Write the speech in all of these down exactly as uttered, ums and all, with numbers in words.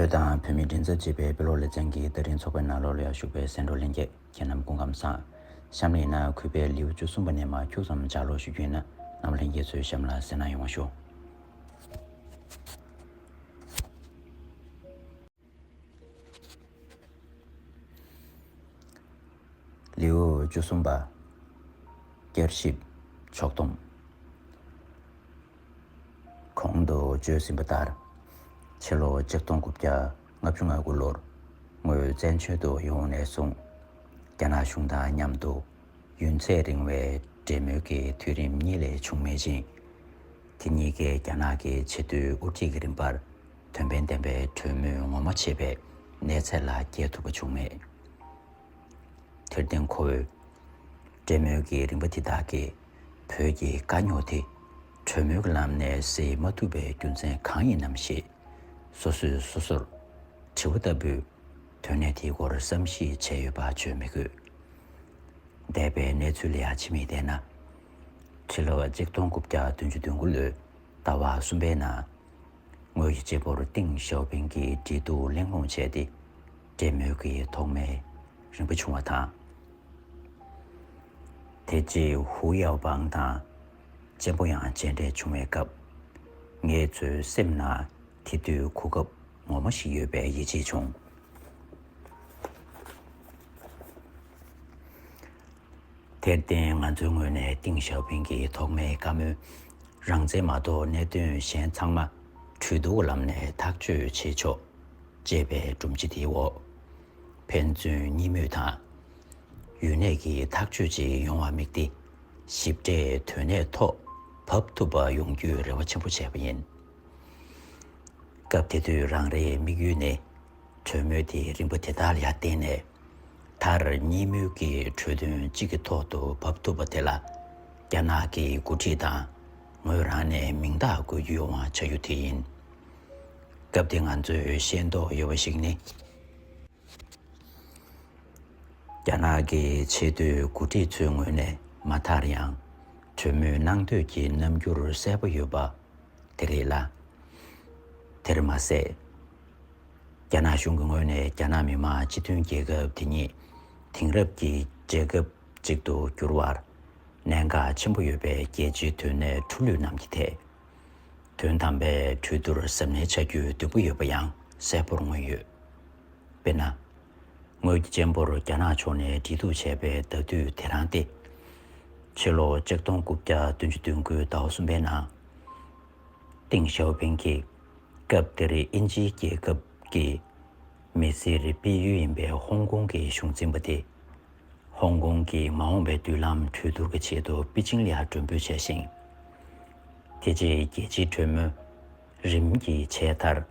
བོད་དང་བོད་མིའི་མགྲིན་ཚབ་ཅེས་པའི་དཔེ་ཀློག་ལེ་ཚན་གྱི་ད་རིང་ཚོགས་པའི་ནང་ལོགས་ལ་ཡར་ཞུགས་པའི་གསན་གྲོགས་ལྷན་རྒྱས་ཁྱེད་རྣམས་སྐུ་ཁམས་བཟང་། གཤམ་ལ་ཡིན་ན་གུས་པས་ལེའུ་བཅུ་གསུམ་པ་ནས་མར་ཁྱུག་ཙམ་ལྗགས་ཀློག་ཞུ་རྒྱུ་ཡིན་ན། རྣམ་པ་ལྷན་རྒྱས་ཚོས་གཤམ་ལ་གསན་གནང་ཡོང་བ་ཞུ། ལེའུ་བཅུ་གསུམ་པ། བསྐྱར་ཞིབ་ཕྱོགས་བསྡོམས། གོང་དུ་བརྗོད་ཟིན་པ་ལྟར། ཕྱི་ལོ་ཆིག་སྟོང་དགུ་བརྒྱ་ལྔ་བཅུ་ང་དགུ་ལོར་ངོས་བཙན་བྱོལ་དུ་ཡོང་ནས་བཟུང་། རྒྱ་ནག་གཞུང་དང་མཉམ་དུ་ཡུན་ཚད་རིང་བའི་འབྲེལ་མོལ་གྱི་དུས་རིམ་གཉིས་ལས་བྱུང་མེད་ཅིང་། དེ་གཉིས་ཀས་རྒྱ་ནག་གི་ཆེས་མཐོའི་དབུ་ཁྲིད་ཀྱི་རིམ་པར་དོན་ཕན་ལྡན་པའི་གྲོས་མོལ་ངོ་མ་བྱས་པའི་གནས་ཚད་ལ་བསྐྱལ་ཐུབ་པ་བྱུང་མེད། དེར་བརྟེན་ཁོས། འབྲེལ་མོལ་གྱི་རིམ་པ་འདི་དག་གིས་བོད་ཀྱི་དཀའ་རྙོག་དེ་གྲོས་མོལ་གྱི་ལམ་ནས་སེལ་མ་ཐུབ་པའི་རྒྱུ་མཚན་གང་ཡིན་ནམ་ཞེས་སོ་སོས་སོ་སོར་དྲི་བ་ལྟ་བུའི་དོན་གནད་དེའི་སྐོར་བསམ་གཞིག་བྱས་ཡོད་པ་བརྗོད་མི་དགོས། འདས་པའི་གནས་ཚུལ་ལ་ཡང་ཕྱི་མིག་བལྟས་ན། ཕྱི་ལོ་ཆིག་སྟོང་དགུ་བརྒྱ་བདུན་ཅུ་དོན་དགུ་ལོའི་ཟླ་བ་གསུམ་པའི་ནང་། ངོས་ཀྱི་གཅེན་པོར་ཏེང་ཞའོ་ཕིང་གི་འབྲེལ་གཏུག་གླེང་སློང་བྱས་ཏེ། འབྲེལ་མོལ་གྱི་ཐོག་མའི་རིམ་པ་བྱུང་བ་དང་། དེ་རྗེས་ཧུའུ་ཡའོ་པང་དང་གཅེན་པོ་ཡང་མཇལ་འཕྲད་བྱུང་བའི་སྐབས། ངའི་ཚོའི་སེམས་ནང་དེ་དུས་གོ་སྐབས་ངོ་མ་ཞིག་ཡོད་པའི་ཡིད་ཆེས་བྱུང་། དེར་བརྟེན་ང་ཚོའི་ངོས་ནས་ཏེང་ཞའོ་ཕིང་གི་ཐོག་མའི་བཀའ་མོལ་རང་བཙན་མ་གཏོགས་གནད་དོན་གཞན་ཚང་མ་གྲོས་བསྡུར་ལམ་ནས་ཐག་གཅོད་བྱེད་ཆོག་ཅེས་པའི་སྒྲོམ་གཞི་དེའི་འོག་ཕན་ཚུན་གཉིས་མོས་དང་། ཡུན་གནས་ཀྱི་ཐག་གཅོད་ཅིག་ཡོང་བར་དམིགས་ཏེ། ཞིབ་ཕྲའི་དོན་གནད་ཐོག་བབས་ཐུབ་པ་ཡོང་རྒྱུའི་རེ་བ་ཆེན་པོ་བྱས་པ་ཡིན། སྐབས་དེ་དུས་རང་རེའི་དམིགས་ཡུལ་ནི། གྲོས་མོལ་དེའི་རིམ་པ་དེ་དག་ལ་ཡང་བརྟེན་ནས། མཐར་གཉིས་མོས་ཀྱི་གྲོས་དོན་གཅིག་གི་ཐོག་ཏུ་བབས་ཐུབ་པ་དེ་ལ། རྒྱ་ནག་གི་འགོ་ཁྲིད་དང་ངོས་རང་ནས་མིང་རྟགས་འགོད་རྒྱུ་ཡོང་བ་བྱ་རྒྱུ་དེ་ཡིན། སྐབས་དེ་ང་ཚོས་ཤེས་རྟོགས་ཡོད་པ་ཞིག་ནི། རྒྱ་ནག་གི་ཆེས་མཐོའི་འགོ་ཁྲིད་ཚོའི་ངོས་ནས་མ་མཐར་ཡང་གྲོས་མོལ་གནང་འདོད་ཀྱི་རྣམ་འགྱུར་གསལ་པོ་ཡོད་པ་དེ་རེད་ལ། དེར་མ་ཟད། རྒྱ་ནག་གཞུང་གི་ངོས་ནས་རྒྱ་ནག་མི་དམངས་སྤྱི་མཐུན་རྒྱལ་ཁབ་དེ་ཉིད་དེང་རབས་ཀྱི་རྒྱལ་ཁབ་ཅིག་ཏུ་འགྱུར་བར་གནད་འགག་ཆེན་པོ་ཡོད་པའི་རྒྱལ་སྤྱིའི་དོན་གནད་འཁྲུལ་བློས་གནང་གི་ཐད། དོན་དམ་པའི་གྲོས་བསྡུར་གཟབ་ནན་བྱ་རྒྱུའི་འདོད་པ་ཡོད་པ་ཡང་གསལ་པོར་མངོན་ཡོད། དཔེར་ན། ངོས་ཀྱི་གཅེན་པོར་རྒྱ་ནག་ཕྱོགས་ནས་འབྲེལ་གཏུག་བྱས་པའི་ཟླ་དུས་དེ་རང་སྟེ། ཕྱི་ལོ་ཆིག་སྟོང་དགུ་བརྒྱ་བདུན་ཅུ་དོན་དགུའི་ཟླ་བ་གསུམ་པའི་ནང་། ཏེང་ཞའོ་ཕིང་གིས་སྐབས་དེར་དབྱིན་ཇིའི་རྒྱལ་ཁབ་ཀྱི་མི་སེར་སྤེལ་ཡུལ་ཡིན་པའི་ཧོང་ཀོང་གི་གཞུང་འཛིན་པ་དེ། ཧོང་ཀོང་གི་མ་འོངས་པའི་མདུན་ལམ་གྲོས་བསྡུར་གྱི་ཆེད་དུ་པེ་ཅིང་ལ་ཡང་མགྲོན་འབོད་བྱས་ཤིང་། དེ་རྗེས་རྒྱལ་སྤྱིའི་གྲོས་མོལ་རིམ་གྱིས་བྱས་མཐར།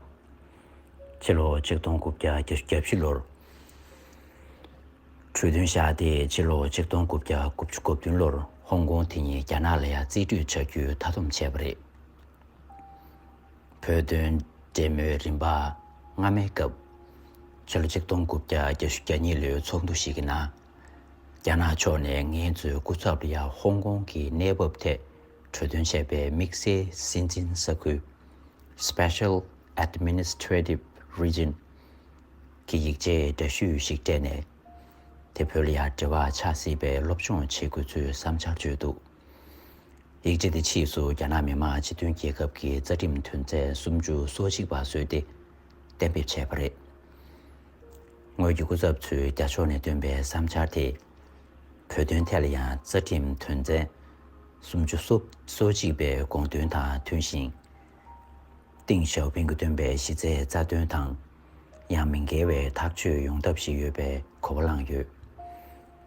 ཕྱི་ལོ་ཆིག་སྟོང་དགུ་བརྒྱ་བརྒྱད་ཅུ་གྱ་བཞི་ལོར། གྲོས་མཐུན་བཞག་སྟེ་ཕྱི་ལོ་ཆིག་སྟོང་དགུ་བརྒྱ་དགུ་བཅུ་གོ་བདུན་ལོར་ཧོང་ཀོང་དེ་ཉིད་རྒྱ་ནག་ལ་ཡང་རྩིས་སྤྲོད་བྱ་རྒྱུའི་མཐའ་སྡོམ་བྱས་པ་རེད། བོད་དོན་འབྲེལ་མོལ་རིམ་པ་སྔ་མའི་སྐབས། ཕྱི་ལོ་ཆིག་སྟོང་དགུ་བརྒྱ་བརྒྱད་ཅུ་གྱ་གཉིས་ལོའི་ཚོགས་འདུ་ཞིག་གི་ནང་། རྒྱ་ནག་ཕྱོགས་ནས་ངེད་ཚོའི་སྐུ་ཚབ་ལ་ཡང་ཧོང་ཀོང་གི་གནས་བབ་ཐད་གྲོས་དོན་བྱས་པའི་དམིགས་བསལ་སྲིད་འཛིན་ས་ཁུལ། Special Administrative Region གི་ཡིག་ཆའི་འདྲ་བཤུས་ཤིག་སྤྲད་ནས། དེ་བོད་ལ་ཡང་འབྲེལ་བ་ཆགས་སྲིད་པའི་སློབ་སྦྱོང་བྱེད་དགོས་ཚུལ་བསམ་འཆར་བརྗོད་འདུག་ཡིག་ཆ་དེ་ཕྱིས་སུ་རྒྱ་ནག་མི་དམངས་སྤྱི་མཐུན་རྒྱལ་ཁབ་ཀྱི་རྩ་ཁྲིམས་དོན་ཚན་སུམ་ཅུ་སོ་གཅིག་པ་བཟོས་ཏེ་གཏན་འབེབས་བྱས་པ་རེད། ངོས་ཀྱི་སྐུ་ཚབ་ཚོས་རྒྱ་ཕྱོགས་ནས་བཏོན་པའི་བསམ་འཆར་དེ། བོད་དོན་ཐད་ལ་ཡང་རྩ་ཁྲིམས་དོན་ཚན་སུམ་ཅུ་སོ་གཅིག་པའི་དགོངས་དོན་དང་མཐུན་ཞིང་། ཏེང་ཞའོ་ཕིང་གིས་བཏོན་པའི་གཞི་རྩའི་རྩ་དོན་དང་། ཡང་མི་འགལ་བའི་ཐག་གཅོད་ཡོང་ཐབས་ཤིག་ཡོད་པའི་གོ་བ་བླངས་ཡོད།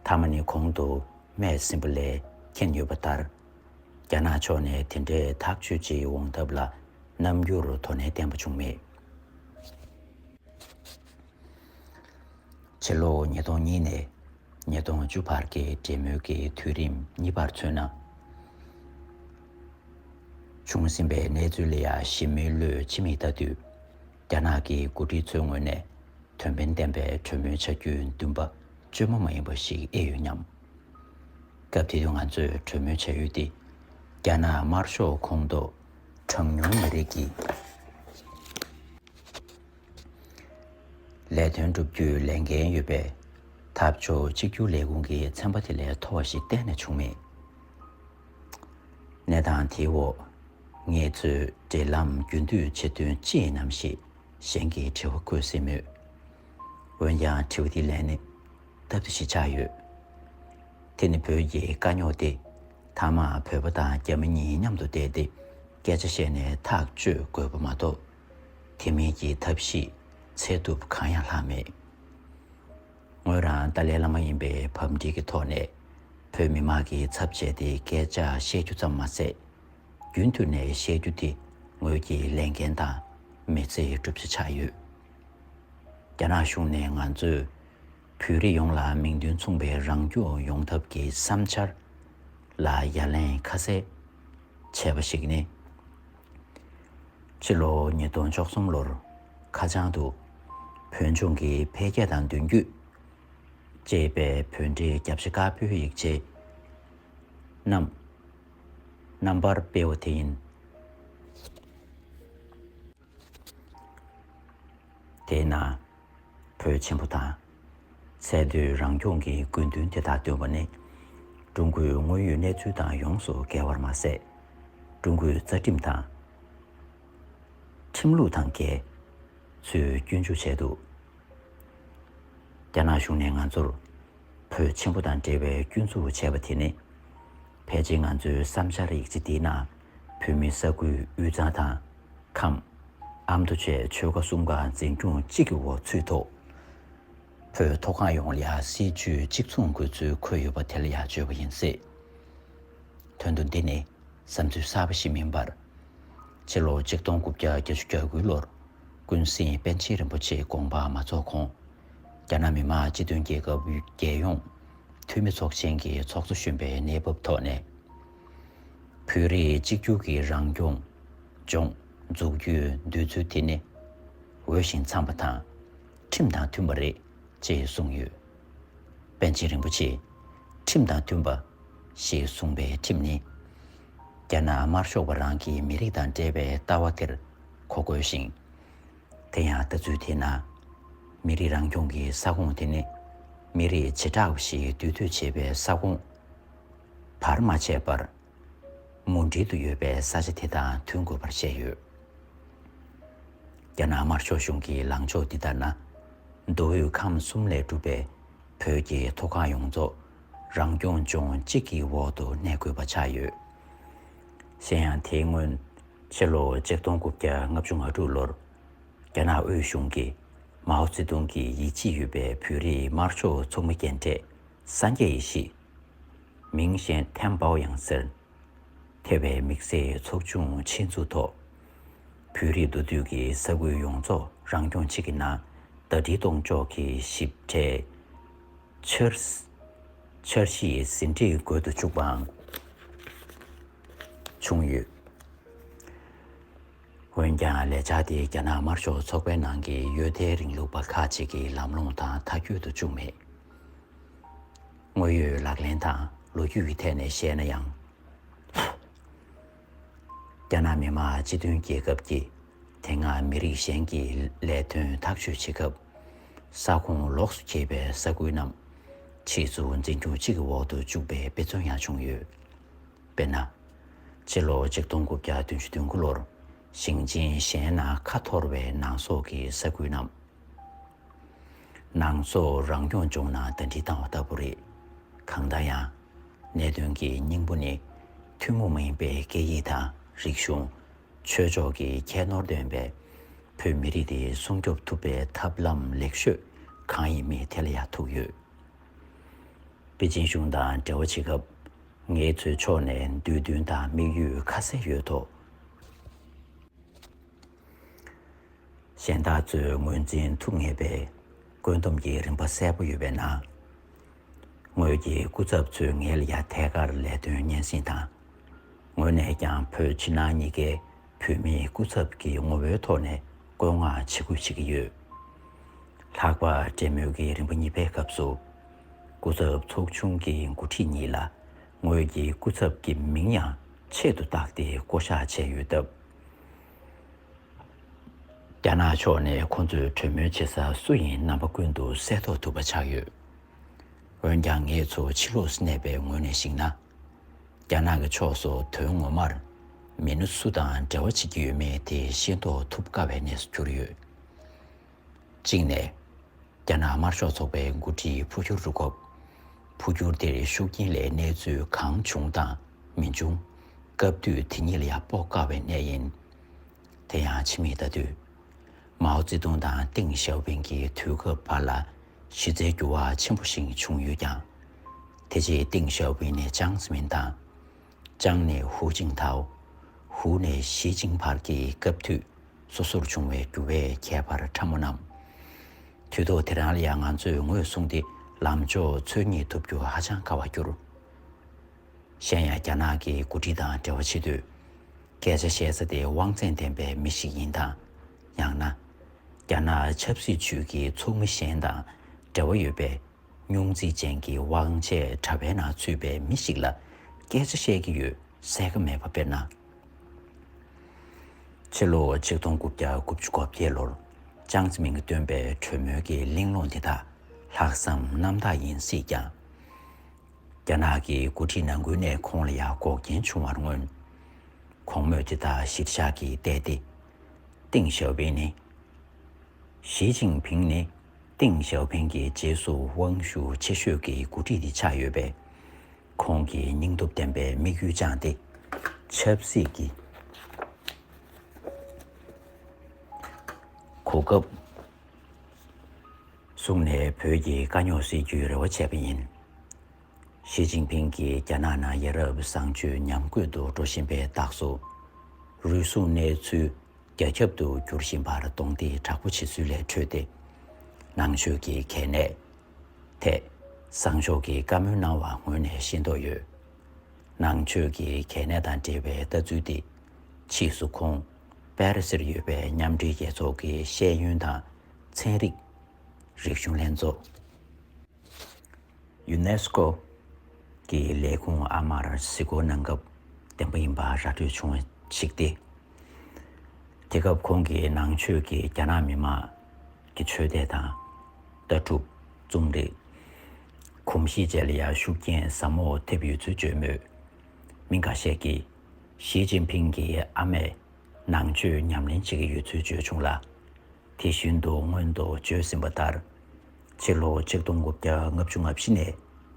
མཐའ་མ་ནི་གོང་དུ་སྨྲས་ཟིན་པ་ལས་མཁྱེན་ཡོད་པ་ལྟར། རྒྱ་ནག་ཕྱོགས་ནས་དེ་འདྲའི་ཐག་གཅོད་ཅིག་འོང་ཐབས་ལ་རྣམ་འགྱུར་དོ་ནན་བསྟན་པ་བྱུང་མེད། ཕྱི་ལོ་ཉིས་སྟོང་གཉིས་ནས་ཉིས་སྟོང་བཅུ་བར་གྱི་འབྲེལ་མོལ་གྱི་དུས་རིམ་གཉིས་པར་མཚོན་ན། བྱུང་ཟིན་པའི་གནས་ཚུལ་ལ་ཡང་ཞིབ་མོའི་བློས་ཕྱི་མིག་ལྟ་དུས། རྒྱ་ནག་གི་འགོ་ཁྲིད་ཚོའི་ངོས་ནས་དོན་ཕན་ལྡན་པའི་གྲོས་མོལ་བྱ་རྒྱུའི་འདུན་པ་བཅོས་མ་མ་ཡིན་པ་ཞིག་ཨེ་ཡོད་སྙམ། སྐབས་དེ་དུས་ང་ཚོས་གྲོས་མོལ་བྱ་ཡུལ་དེ། རྒྱ་ནག་དམར་ཤོག་ཁོངས་གཏོགས་གྲངས་ཉུང་མི་རིགས་ཀྱི་ ལས་དོན་བསྒྲུབ་རྒྱུའི་ལས་འགན་ཡོད་པས། འཐབ་ཕྱོགས་གཅིག་གྱུར་ལས་ཁུངས་ཀྱི་ཚན་པ་དེ་ལས་མཐོ་བ་ཞིག་གཏན་ནས་བྱུང་མེད། གནས་སྟངས་དེའི་འོག་ངེད་ཚོས་འབྲེལ་ལམ་རྒྱུན་མཐུད་བྱེད་དོན་ཅི་ཡིན་ནམ་ཞེས་གཞན་གྱིས་དྲི་བ་བཀོད་སྲིད་མོད། འོན་ཀྱང་དྲི་བ་དེའི་ལན་ནི་སྟབས་བདེ་ཞིག་ཆགས་ཡོད། དེ་ནི་བོད་ཀྱི་དཀའ་རྙོག་སྟེ། མཐའ་མར་བོད་པ་དང་རྒྱ་མི་གཉིས་མཉམ་དུ་བསྡད་དེ་སྐད་ཆ་བཤད་ནས་ཐག་གཅོད་དགོས་པ་མ་གཏོགས། དེ་མིན་གྱི་ཐབས་ཤེས་འཚོལ་ཐུབ་གང་ཡང་ལྷག་མེད། ངོས་རང་ཏཱ་ལའི་བླ་མ་ཡིན་པའི་ཕབ་འབྲིང་གི་ཐོག་ནས་བོད་མི་མང་གི་ཚབ་བྱས་ཏེ་སྐད་ཆ་བཤད་རྒྱུ་ཙམ་མ་ཟད། རྒྱུན་མཐུད་ནས་བཤད་རྒྱུ་དེ་ངོས་ཀྱི་ལས་འགན་དང་མི་ཚེའི་བསྒྲུབ་བྱ་ཆགས་ཡོད། རྒྱ་ནག་གཞུང་ནས་ང་ཚོས་བོད་རིགས་ཡོངས་ལ་མིང་དོན་མཚུངས་པའི་རང་སྐྱོང་ཡོང་ཐབས་ཀྱི་བསམ་འཆར་ལ་ཡ་ལན་ཁ་གསལ་བྱས་པ་ཞིག་ནི། ཕྱི་ལོ་ཉིས་སྟོང་བཅུ་གསུམ་ལོར་ཁ་བྱང་དུ་བོད་ལྗོངས་ཀྱི་འཕེལ་རྒྱས་དང་མདུན་སྐྱོད་ཅེས་པའི་བོད་འབྲེལ་རྒྱབ་ཤ་དཀར་པོའི་ཡིག་ཆའི་རྣམ་རྣམ་པར་སྤེལ་བ་དེ་ཡིན། དེས་ན། བོད་ཆེན་པོ་དང་། ཚད་མཐོའི་རང་སྐྱོང་གི་དགོས་འདུན་དེ་དག་བཏོན་པ་ནི། ཀྲུང་གོའི་དངོས་ཡོད་གནས་ཚུལ་དང་ཡོངས་སུ་འགལ་བར་མ་ཟད། ཀྲུང་གོའི་རྩ་ཁྲིམས་དང་། ཁྲིམས་ལུགས་དང་འགལ། ཚུལ་སྐྱོན་བརྗོད་བྱས་འདུག་རྒྱ་ནག་གཞུང་ནས་ང་ཚོར། བོད་ཆེན་པོ་དང་འབྲེལ་བའི་སྐྱོན་འཛུགས་བྱས་པ་དེ་ནི། ཕལ་ཆེར་ང་ཚོའི་བསམ་འཆར་ཡིག་ཆ་འདིའི་ནང་བོད་མིའི་ས་ཁུལ་དབུས་གཙང་དང་། ཁམས། ཨ་མདོ་བཅས་ཆོལ་ཁ་གསུམ་ཀ་འཛིན་སྐྱོང་གཅིག་གི་འོག་ཚུད་ཐོག་བོད་མཐོ་སྒང་ཡོངས་ལ་ཡང་སྲིད་ཇུས་གཅིག་མཚུངས་དགོས་ཚུལ་འཁོད་ཡོད་པ་དེ་ལ་ཡང་བརྗོད་པ་ཡིན་སྲིད། དོན་དུ་འདི་ནི། བསམ་ཚུལ་གསར་པ་ཞིག་མིན་པར། ཕྱི་ལོ་ཆིག་སྟོང་དགུ་བརྒྱ་བརྒྱད་ཅུ་གྱ་དགུ་ལོར་ཀུན་གཟིགས་པཎ་ཆེན་རིན་པོ་ཆེའི་དགོངས་པ་མ་རྫོགས་གོང་། རྒྱ་ནག་མི་དམངས་སྤྱི་མཐུན་རྒྱལ་ཁབ་རྒྱལ་ཡོངས་འཐུས་མི་ཚོགས་ཆེན་གྱི་ཚོགས་གཙོ་གཞོན་པའི་གནས་བབ་ཐོག་ནས། བོད་རིགས་གཅིག་གྱུར་གྱི་རང་སྐྱོང་ལྗོངས་འཛུགས་རྒྱུའི་འདོད་ཚུལ་དེ་ནི། འོས་ཤིང་འཚམས་པ་དང་། ཁྲིམས་དང་མཐུན་པ་རེད། ཅེས་གསུངས་ཡོད། པཎ་ཆེན་རིན་པོ་ཆེས་ཁྲིམས་དང་མཐུན་པ་ཞེས་གསུངས་པའི་ཁྲིམས་ནི། རྒྱ་ནག་དམར་ཤོག་པ་རང་གི་མི་རིགས་དང་འབྲེལ་བའི་ལྟ་བ་དེར་གོ་དགོས་ཤིང་། དེ་ཡང་ལྟ་ཚུལ་དེའི་ནང་། མི་རིགས་རང་སྐྱོང་གི་ས་ཁོངས་དེ་ནི། མི་རིགས་བྱེ་བྲག་པ་ཞིག་འདུས་སྡོད་བྱེད་པའི་ས་ཁོངས་བར་མ་ཆད་པར། མུ་འབྲེལ་དུ་ཡོད་པའི་ས་ཆ་དེ་དང་མཐུན་དགོས་པར་བཤད་ཡོད། རྒྱ་ནག་དམར་ཤོག་གཞུང་གི་ལངས་ཕྱོགས་འདི་ལྟར་ན། མདོ་དབུས་ཁམས་གསུམ་ལས་གྲུབ་པའི་བོད་ཀྱི་མཐོ་སྒང་ཡོངས་རྫོགས་རང་སྐྱོང་ལྗོངས་གཅིག་གི་འོག་ཏུ་གནས་དགོས་པ་ཆགས་ཡོད། གཞན་ཡང་དེའི་སྔོན་ཕྱི་ལོ་ཆིག་སྟོང་དགུ་བརྒྱ་ལྔ་བཅུ་ང་དྲུག་ལོར་རྒྱ་ནག་དབུས་གཞུང་གིས་མའོ་ཙེ་ཏུང་གི་ཡིད་ཆེས་ཡོད་པའི་བོད་རིགས་དམར་ཤོག་ཚོགས་མི་རྒན་གྲས་སངས་རྒྱས་ཡེ་ཤེས། མིང་གཞན་ཐེན་པའོ་ཡང་ཟེར། ཐེ་བའི་དམིགས་བསལ་ཚོགས་ཆུང་ཆེད་འཛུགས་ཐོག་བོད་རིགས་མདོ་སྟོད་ཀྱི་ས་ཁུལ་ཡོངས་རྫོགས་རང་སྐྱོང་ཅིག་གི་ནང་ཟླ་སྒྲིལ་གཏོང་ཕྱོགས་ཀྱི་ཞིབ་ཕྲའི་འཆར་འཆར་གཞི་ཟིན་བྲིས་འགོད་དུ་བཅུག་པའང་བྱུང་ཡོད། འོན་ཀྱང་ལས་འཆར་དེ་རྒྱ་ནག་དམར་ཤོག་ཚོགས་པའི་ནང་གི་གཡོ་ཐལ་རིང་ལུགས་པ་ཁག་ཅིག་གིས་ལམ་ལྷོང་དང་མཐའ་འཁྱོལ་དུ་བཅུག་མེད། དངོས་ཡོད་ལག་ལེན་དང་ལོ་རྒྱུས་ཀྱི་ཐད་ནས་བཤད་ན་ཡང་། རྒྱ་ནག་མི་དམངས་སྤྱི་མཐུན་རྒྱལ་ཁབ་ཀྱིས་དེ་སྔ་མི་རིགས་གཞན་གྱི་ལས་དོན་ཐག་གཅོད་བྱེད་སྐབས། ས་ཁོངས་ལོགས་སུ་གྱེས་པའི་ས་ཁུལ་རྣམས་ཕྱིས་སུ་འཛིན་སྐྱོང་གཅིག་གི་འོག་ཏུ་བཅུག་པའི་དཔེ་མཚོན་ཡང་བྱུང་ཡོད། དཔེར་ན། ཕྱི་ལོ་ཆིག་སྟོང་དགུ་བརྒྱ་བདུན་ཅུ་དོན་དགུ་ལོར་ཞིང་ཆེན་གཞན་ནང་ཁ་འཐོར་བའི་ནང་སོག་གི་ས་ཁུལ་རྣམས། ནང་སོག་རང་སྐྱོང་ལྗོངས་ནང་ཟླ་སྒྲིལ་བཏང་བ་ལྟ་བུ་རེད། གང་ལྟར་ཡང་། གནད་དོན་གྱི་སྙིང་པོ་ནི། ཐུན་མོང་མ་ཡིན་པའི་སྐད་ཡིག་དང་རིག་གཞུང་། ཆོས་ཕྱོགས་ཀྱི་ཁྱད་ནོར་ལྡན་པའི་བོད་མི་རིགས་དེ་སྲུང་སྐྱོབ་ཐུབ་པའི་ཐབས་ལམ་ལེགས་ཤོས་གང་ཡིན་མིན་དེ་ལ་ཡང་ཐུག་ཡོད། པེ་ཅིན་གཞུང་དང་འབྲེལ་བ་བྱེད་སྐབས། ངེད་ཚོའི་ཕྱོགས་ནས་འདོད་འདུན་དང་དམིགས་ཡུལ་ཁ་གསལ་ཡོད་དོ། གཞན་དག་ཚོས་ངོས་འཛིན་ཐུབ་ངེས་པའི་བཀོད་འདོམས་ཀྱི་རིམ་པ་གསལ་པོ་ཡོད་པའི་ནང་། ངོས་ཀྱི་སྐུ་ཚབ་ཚོས་ངེད་ལ་ཡང་ཐད་ཀར་ལས་དོན་སྙན་སེང་དང་། ངོས་ནས་ཀྱང་བོད་ཕྱི་ནང་གཉིས་ཀའི་བོད་མིའི་སྐུ་ཚབ་ཀྱི་ངོ་བོའི་ཐོག་ནས་བཀོད་མངགས་ཇི་དགོས་བྱེད་ཀྱི་ཡོད། ལྷག་པར་འབྲེལ་མོལ་གྱི་རིམ་པ་གཉིས་པའི་སྐབས་སུ། སྐུ་ཚབ་ཚོགས་ཆུང་གི་འགོ་ཁྲིད་གཉིས་ལ་ངོས་ཀྱི་སྐུ་ཚབ་ཀྱི་མིང་ཡང་ཆེད་དུ་བཏགས་ཏེ་བསྐོ་བཞག་བྱས་ཡོད་སྟབས། རྒྱ་ནག་ཕྱོགས་ནས་ཁོ་ཚོས་གྲོས་མོལ་བྱེད་ས་སུ་ཡིན་རྣམ་པ་ཀུན་ཏུ་གསལ་རྟོགས་ཐུབ་པ་ཆགས་ཡོད། འོན་ཀྱང་ངེད་ཚོ་ཕྱི་ལོགས་སུ་གནས་པའི་ངོས་ནས་གཟིགས་ན། རྒྱ་ནག་གི་ཕྱོགས་སུ་དོན་ངོ་མར་མི་སྣ་སུ་དང་འབྲེལ་བ་བྱེད་ཀྱི་ཡོད་མེད་དེ་ཤེས་རྟོགས་ཐུབ་དཀའ་བའི་གནས་སུ་གྱུར་ཡོད། གཅིག་ནས། རྒྱ་ནག་དམར་ཤོག་ཚོགས་པའི་འགོ་ཁྲིད་འཕོ་འགྱུར་རུ་སྐབས། འཕོ་འགྱུར་དེར་ཤུགས་རྐྱེན་ལས་གནས་ཚུལ་གང་བྱུང་དང་མི་འབྱུང་། སྐབས་དུས་དེ་ཉིད་ལ་ཡང་དཔོག་དཀའ་བའི་གནས་ཡིན། དེ་ཡང་ཕྱི་མིག་ལྟ་དུས། མའོ་ཙེ་ཏུང་དང་ཏེང་ཞའོ་ཕིང་གི་དུས་སྐབས་བར་ལ་གཞི་རྩའི་འགྱུར་བ་ཆེན་པོ་ཞིག་བྱུང་ཡོད་ཀྱང་། དེ་རྗེས་ཏེང་ཞའོ་ཕིང་ནས་ཅང་ཙེ་མིན་དང་། ཅང་ནས་ཧུའུ་ཅིན་ཐའོ། ཧུའུ་ནས་ཞི་ཅིན་བར་གྱི་སྐབས་དུས་སོ་སོར་བྱུང་བའི་འགྱུར་བའི་ཁྱད་པར་ཕྲ་མོ་རྣམས། དུས་ཐོག་དེ་རང་ལ་ཡང་ང་ཚོས་ངོས་བཟུང་སྟེ་ལམ་ཕྱོགས་འཚོལ་རྙེད་ཐུབ་རྒྱུ་ཧ་ཅང་དཀའ་བར་གྱུར། གཞན་ཡང་རྒྱ་ནག་གི་འགོ་ཁྲིད་དང་འབྲེལ་བ་བྱེད་དུས། སྐད་ཆ་བཤད་ས་དེ་དབང་ཚད་ལྡན་པའི་མི་ཞིག་ཡིན་དང་། ཡང་ན། རྒྱ་ནག་ཆབ་སྲིད་ཅུས་ཀྱི་ཚོགས་མི་གཞན་དང་འབྲེལ་བ་ཡོད་པའི་སྙུང་རྩིས་ཅན་གྱི་དབང་ཆའི་དྲ་བའི་ནང་ཚུད་པའི་མི་ཞིག་ལ་སྐད་ཆ་བཤད་ཀྱི་ཡོད་གསལ་ཁ་མེད་པ། དཔེར་ན། ཕྱི་ལོ་ཆིག་སྟོང་དགུ་བརྒྱ་དགུ་བཅུ་གོ་བརྒྱད་ལོར་ཅང་ཙེ་མིན་གྱིས་བཏོན་པའི་གྲོས་མོལ་གྱི་གླེང་སློང་དེ་དག་ལྷག་བསམ་རྣམ་དག་ཡིན་སྲིད་ཀྱང་། རྒྱ་ནག་གི་འགོ་ཁྲིད་ནང་ཁུལ་ནས་ཁོང་ལ་ཡང་འགོག་རྐྱེན་བྱུང་བར་མངོན། གོང་སྨོས་དེ་དག་གཞིར་བཞག་གིས་བལྟས་ཏེ། ཏེང་ཞའོ་ཕིང་ནི། ཞི་ཅིན་ཕིང་ནི་ཏེང་ཞའོ་ཕིང་གི་རྗེས་སུ་དབང་ཤུགས་ཆེ་ཤོས་ཀྱི་འགོ་ཁྲིད་དེ་ཆགས་ཡོད་པས། ཁོང་གིས་སྙིང་སྟོབས་ལྡན་པའི་དམིགས་ཡུལ་བཅངས་ཏེ། ཆབ་སྲིད་ཀྱི་གོ་སྐབས་བཟུང་ནས་བོད་ཀྱི་དཀའ་རྙོག་སེལ་རྒྱུའི་རེ་བ་བྱས་པ་ཡིན། ཞི་ཅིན་ཕིང་གིས་རྒྱ་ནག་ནང་ཡ་རབས་བཟང་སྤྱོད་ཉམས་རྒུད་དུ་འགྲོ་བཞིན་པའི་རྟགས་སུ། རུལ་སུངས་གནས་ཚུལ་རྒྱ་ཁྱབ་ཏུ་འགྱུར་བཞིན་པར་གདོང་ཐེག་དྲག་པོ་བྱེད་ཚུལ་ལས་འཕྲོས་ཏེ། ནང་ཆོས་ཀྱི་གལ་གནད་ཐད་གསང་ཕྱོགས་ཀྱི་བཀའ་མོལ་གནང་བ་ངོས་ནས་ཤེས་རྟོགས་ཡོད། ནང་ཆོས་ཀྱི་གལ་གནད་དང་འབྲེལ་བའི་ལྟ་ཚུལ་དེ། ཕྱིས་སུ་ཁོང་པེ་རི་སིར་ཡོད་པའི་མཉམ་འབྲེལ་རྒྱལ་ཚོགས་ཀྱི་ཤེས་ཡོན་དང་ཚན་རིག་རིག་གཞུང་ལྷན་ཚོགས། ཡུ་ནེ་སི་ཀོ་གི་ལས་ཁུངས་ཨ་མར་གཟིགས་སྐོར་གནང་སྐབས་བདེན་པ་ཡིན་པ་ར་སྤྲོད་བྱུང་བ་ཞིག་སྟེ། དེ་སྐབས་ཁོང་གིས་ནང་ཆོས་ཀྱིས་རྒྱ་ནག་མི་དམངས་ཀྱི་ཆོས་དད་དང་། ལྟ་གྲུབ། རྩོམ་རིག། གོམས་གཤིས་བཅས་ལ་ཡང་ཤུགས་རྐྱེན་ཟབ་མོ་ཐེབས་ཡོད་ཚུལ་བརྗོད་མོད། མི་འགའ་ཤས་ཀྱིས་ཞི་ཅིན་ཕིང་གི་ཨ་མས་ནང་ཆོས་ཉམས་ལེན་བྱེད་ཀྱི་ཡོད་ཚུལ་བརྗོད་བྱུང་ལ། དེ་བཞིན་དུ་སྔོན་དུ་བརྗོད་ཟིན་པ་ལྟར། ཕྱི་ལོ་ཆིག་སྟོང་དགུ་བརྒྱ་ལྔ་བཅུ་ང་བཞི་ནས་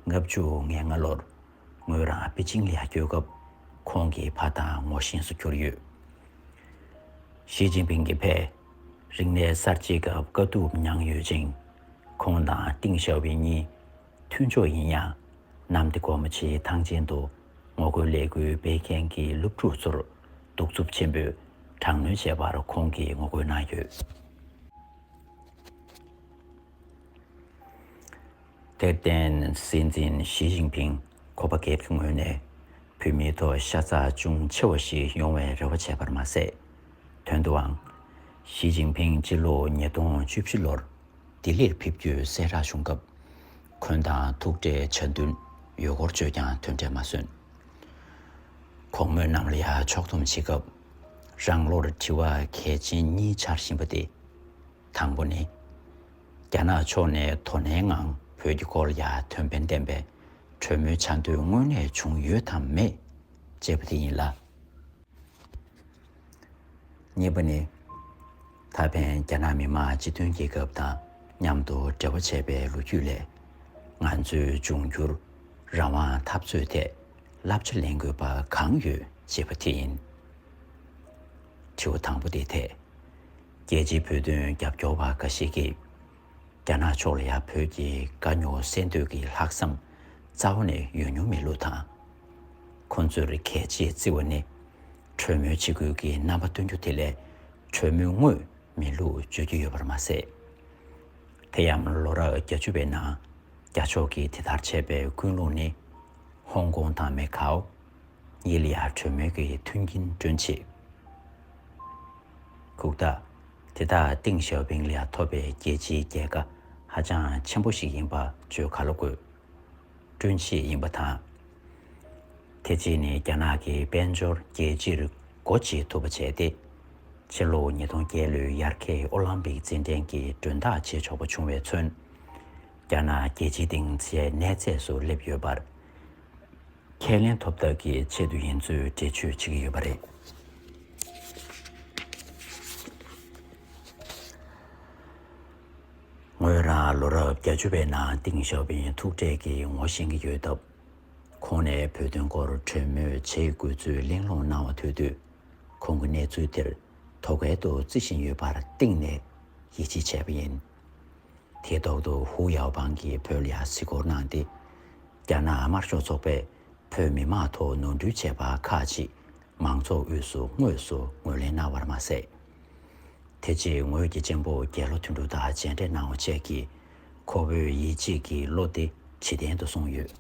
ལྔ་བཅུ་ང་ལྔ་ལོར་ངོས་རང་པེ་ཅིང་ལ་ཡར་བསྐྱོད་སྐབས་ཁོང་གི་ཕ་དང་ངོ་ཤེས་སུ་གྱུར་ཡོད། ཞི་ཅིན་ཕིང་གི་ཕས་རིག་གནས་གསར་བརྗེའི་སྐབས་དཀའ་སྡུག་མྱངས་ཡོད་ཅིང་། ཁོང་དང་ཏེང་ཞའོ་ཕིང་གཉིས་མཐུན་ཕྱོགས་ཡིན་ཡང་། གནམ་བདེ་སྒོ་མོ་ཆེའི་ཐང་ཆེན་དུ་ངོ་རྒོལ་ལས་འགུལ་སྤེལ་མཁན་གྱི་སློབ་ཕྲུག་ཚོར་གདུག་རྩུབ་ཆེན་པོས་དྲག་གནོན་བྱས་པར་ཁོང་གིས་ངོ་རྒོལ་གནང་ཡོད། དེར་བརྟེན་སྲིད་འཛིན་ཞི་ཅིན་ཕིང་ཁོ་པ་སྒེར་གྱི་ངོས་ནས་བོད་མིའི་ཐོག་ཤ་ཚ་ཅུང་ཆེ་བ་ཞིག་ཡོང་བའི་རེ་བ་བྱས་པར་མ་ཟད། དོན་དུའང་ཞི་ཅིན་ཕིང་སྤྱི་ལོ་ཉིས་སྟོང་བཅུ་བཞི་ལོར་ལྡི་ལིར་ཕེབས་རྒྱུའི་གསལ་བསྒྲགས་བྱུང་སྐབས། འཁོན་དང་ཐུག་འཕྲད་བྱ་འདུན་ཡོད་སྐོར་བརྗོད་ཀྱང་དོན་འབྲས་མ་སོན། གོང་སྨོས་རྣམས་ལ་ཡང་ཕྱོགས་བསྡོམས་བྱེད་སྐབས། རང་བློར་དྲི་བ་གལ་ཆེན་གཉིས་འཆར་བཞིན་པ་སྟེ། དང་པོ་ནི། རྒྱ་ནག་ཕྱོགས་ནས་དོ་ནན་ངང་བོད་ཀྱི་སྐོར་ལ་ཡང་དོན་ཕན་ལྡན་པའི་གྲོས་མོལ་བྱ་འདོད་དངོས་གནས་བྱུང་ཡོད་དམ་མེད་ཅེས་པ་དེ་ཡིན་ལ། གཉིས་པ་ནི། ད་ཕན་རྒྱ་ནག་མི་དམངས་སྤྱི་མཐུན་རྒྱལ་ཁབ་དང་མཉམ་དུ་འབྲེལ་བ་བྱས་པའི་ལོ་རྒྱུས་ལས། ང་ཚོའི་འབྱུང་འགྱུར་རང་དབང་འཐབ་རྩོད་ཐད་བསླབ་བྱ་ལེན་དགོས་པ་གང་ཡོད་ཅེས་པ་དེ་ཡིན། དྲི་བ་དང་པོ་དེའི་ཐད། རྒྱལ་སྤྱིའི་བོད་དོན་རྒྱབ་སྐྱོར་བ་འགའ་ཞིག་གིས། རྒྱ་ནག་ཕྱོགས་ལ་ཡང་བོད་ཀྱི་དཀའ་རྙོག་སེལ་འདོད་ཀྱི་ལྷག་བསམ་རྩ་བ་ནས་ཡོད་མྱོང་མེད་ལུགས་དང་། ཁོ་ཚོར་གལ་ཆེས་བརྩི་བ་ནི། གྲོས་མོལ་བྱེད་དགོས་ཀྱི་རྣམ་པ་སྟོན་རྒྱུ་དེ་ལས་གྲོས་མོལ་དངོས་མེད་ལུགས་བརྗོད་ཀྱི་ཡོད་པར་མ་ཟད། དེ་ཡང་ལོ་རབས་བརྒྱད་ཅུ་པའི་ནང་རྒྱ་ཕྱོགས་ཀྱིས་དེ་ལྟར་བྱས་པའི་ཀུན་སློང་ནི། ཧོང་ཀོང་དང་མེ་ཁའོ། གཉིས་ལ་ཡང་གྲོས་མོལ་གྱི་མཐུན་རྐྱེན་བསྐྲུན་ཆེད། ཁུག་རྟ། དེ་དག་ཏེང་ཞའོ་ཕིང་ལ་ཡང་ཐོབ་པའི་རྒྱལ་སྤྱིའི་རྒྱལ་ཁ་ཧ་ཅང་ཆེན་པོ་ཞིག་ཡིན་པ་བརྗོད་ག་ལ་དགོས། བསྐྲུན་ཆེད་ཡིན་པ་དང་། དེ་རྗེས་ནི་རྒྱ་ནག་གི་དཔལ་འབྱོར་རྒྱལ་སྤྱིར་སྒོ་འབྱེད་ཐུབ་པ་བྱས་ཏེ། ཕྱི་ལོ་ཉིས་སྟོང་བརྒྱད་ལོའི་དབྱར་ཁའི་ཨོ་ལམ་པིག་རྩེད་འགྲན་གྱི་མགྲོན་བདག་བྱེད་ཆོག་པ་བྱུང་བའི་ཚུན། རྒྱ་ནག་རྒྱལ་སྤྱིའི་སྟེང་ཆེས་གནས་ཚད་སུ་སླེབས་ཡོད་པར། ཁས་ལེན་ཐོབ་ཐབས་ཀྱི་ཆེད་དུ་ཡིན་ཚུལ་འགྲེལ་བརྗོད་བྱེད་ཀྱི་ཡོད་པ་རེད། ངོས་རང་ལོ་རབས་བརྒྱད་ཅུ་པའི་ནང་ཏིང་ཞའོ་ཕིང་ཐུག་འཕྲད་ཀྱིས་ངོ་ཤེས་ཀྱི་ཡོད་སྟབས། ཁོང་ནས་བོད་དོན་སྐོར་གྲོས་མོལ་བྱེད་དགོས་ཚུལ་གླེང་སློང་གནང་བ་ཐོས་དུས། ཁོང་གིས་གནས་ཚུལ་དེར་དོ་གལ་དུ་བརྩི་བཞིན་ཡོད་པར་གཏིང་ནས་ཡིད་ཆེས་བྱས་པ་ཡིན། དེའི་ཐོག་ཏུ་ཧུའུ་ཡའོ་པང་གིས་བོད་ལ་ཡང་གཟིགས་སྐོར་གནང་སྟེ། རྒྱ་ནག་དམར་ཤོག་ཚོགས་པས་བོད་མི་མང་ཐོག་ནོར་འཁྲུལ་བྱས་པ་ཁག་ཅིག་མང་ཚོགས་དབུས་སུ་དངོས་སུ་ངོས་ལེན་གནང་བར་མ་ཟད། དེ་རྗེས་ངོས་ཀྱི་གཅེན་པོ་རྒྱལ་ལོ་དོན་གྲུབ་དང་མཇལ་འཕྲད་གནང་བ་བཅས་ཀྱིས་ཁོ་བོའི་ཡིད་ཆེས་ཀྱི་བློ་དེ་ཇེ་བརྟན་དུ་སོང་ཡོད།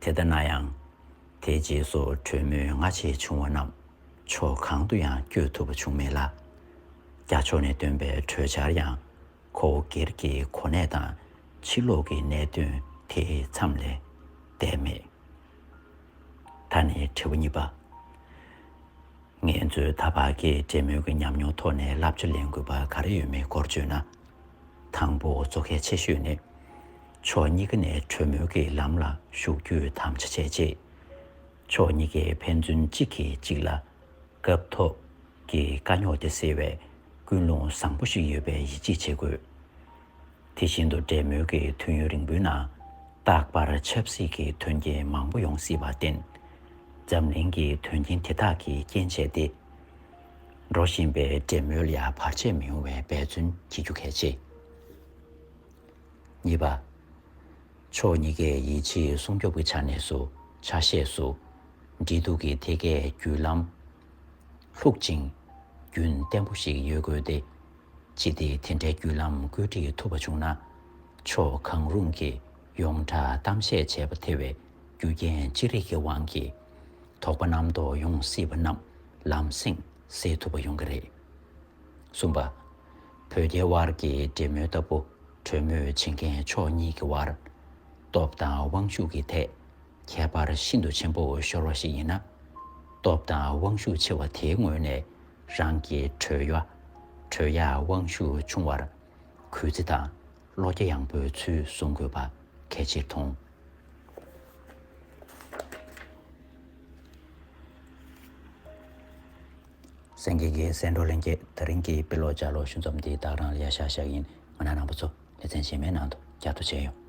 དེ་ལྟ་ན་ཡང་། དེའི་རྗེས་སུ་གྲོས་མོལ་སྔ་རྗེས་བྱུང་བ་རྣམས་ཕྱོགས་གང་དུ་ཡང་བསྐྱོད་ཐུབ་པ་བྱུང་མེད་ལ། རྒྱ་ཕྱོགས་ནས་བཏོན་པའི་གྲོས་འཆར་ཡང་ཁོ་བོ་སྒེར་གྱི་གོ་གནས་དང་ཕྱི་ལོགས་ཀྱི་གནད་དོན་དེའི་མཚམས་ལས་འདས་མེད། ད་ནི་དྲི་བ་གཉིས་པ། ངེད་ཚོས་ད་བར་གྱི་འབྲེལ་མོལ་གྱི་ཉམས་མྱོང་ཐོག་ནས་བསླབ་བྱ་ལེན་དགོས་པ་ག་རེ་ཡོད་མེད་སྐོར་བརྗོད་ན། དང་པོ་གཙོ་གལ་ཆེ་ཤོས་ནི། ཕྱོགས་གཉིས་ཀ་ནས་གྲོས་མོལ་གྱི་ལམ་ལ་ཞུགས་རྒྱུའི་དམ་བཅའ་བྱས་རྗེས། ཕྱོགས་གཉིས་ཀས་ཕན་ཚུན་གཅིག་གིས་གཅིག་ལ་སྐབས་ཐོག་གི་དཀའ་རྙོག་དེ་སེལ་བའི་ཀུན་སློང་བཟང་པོ་ཞིག་ཡོད་པའི་ཡིད་ཆེས་བྱེད་དགོས། དེ་བཞིན་དུ་འབྲེལ་མོལ་གྱི་དུས་ཡུན་རིང་པོའི་ནང་རྟག་པར་ཆབ་སྲིད་ཀྱི་དོན་རྐྱེན་མང་པོ་ཡོང་སྲིད་པར་བརྟེན། འཛམ་གླིང་གི་དོན་རྐྱེན་དེ་དག་གི་རྐྱེན་བྱས་ཏེ། འགྲོ་བཞིན་པའི་འབྲེལ་མོལ་ལ་བར་ཆད་མི་ཡོང་བའི་འབད་བརྩོན་བྱེད་རྒྱུ་གལ་ཆེ། གཉིས་པ། ཕྱོགས་གཉིས་ཀས་ཡིད་ཆེས་སྲུང་སྐྱོབ་ཀྱི་ཆ་ནས་སུ་ཆ་ཤས་སུ། འབྲེལ་གཏུག་གི་ཐད་ཀའི་བརྒྱུད་ལམ་ལྷུག་ཅིང་རྒྱུན་བརྟན་པོ་ཞིག་ཡོད་དགོས་ཏེ། ཅི་སྟེ་དེ་འདྲའི་བརྒྱུད་ལམ་བཀོད་སྒྲིག་ཐུབ་པ་བྱུང་ན། ཕྱོགས་གང་རུང་གིས་ཡོངས་གྲགས་གཏམ་བཤད་བྱས་པ་དེ་བས་རྒྱུ་རྐྱེན་ཅི་རིགས་ཀྱི་དབང་གིས་དོགས་པ་རྣམ་རྟོག་ཡོང་སྲིད་པ་རྣམས་ལམ་སེང་སེལ་ཐུབ་པ་ཡོང་གི་རེད། གསུམ་པ། བོད་རྒྱའི་དབར་གྱི་འབྲེལ་མོལ་ལྟ་བུ་གྲོས་མོལ་བྱེད་མཁན་ཕྱོགས་གཉིས་ཀྱི་དབར་སྟོབས་དང་དབང་ཤུགས་ཀྱི་ཐད་ཁྱད་པར་ཤིན་ཏུ་ཆེན་པོ་ཤོར་བ་ཞིག་ཡིན་ན། སྟོབས་དང་དབང་ཤུགས་ཆེ་བ་དེའི་ངོས་ནས་རང་གི་གྲོས་ཡ་གྲོས་ཡ་དབང་ཤུགས་ཆུང་བར་གུས་བརྩི་དང་བློ་རྒྱ་ཡངས་པོའི་ཚུལ་བཟུང་དགོས་པ་གལ་ཆེར་མཐོང་། གསན་མཁན་གྱི་གསན་གྲོགས་ལྷན་རྒྱས། དེ་རིང་གི་དཔེ་ཀློག་ལྗགས་ཀློག་ཞུ་མཚམས་འདི་བདག་རང་ལ་ཡ་ཤག་ཤག་ཡིན། ང་རང་རྣམ་པ་ཚོ་ལེ་ཚན་རྗེས་མའི་ནང་དུ་བསྐྱར་དུ་མཇལ་ཡོང་།